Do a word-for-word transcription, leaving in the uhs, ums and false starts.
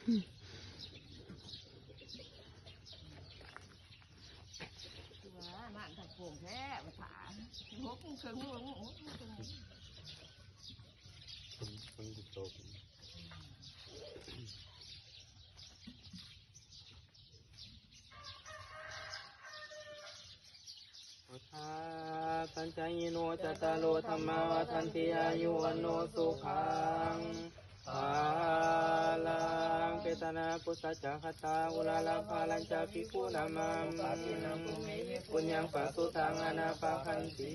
ว่านั่นถ้าโกงแท้มาถามหกโมงครึ่งหกโมงครึ่ง ฝนตก Atha paccayino cattāro dhammā vaḍḍhanti āyu vaṇṇo sukhaṃ balaṃ. Petāna pūjā ca katā uḷārā balañca bhikkhūnaṃ puññaṃ pasutaṃ anappakanti.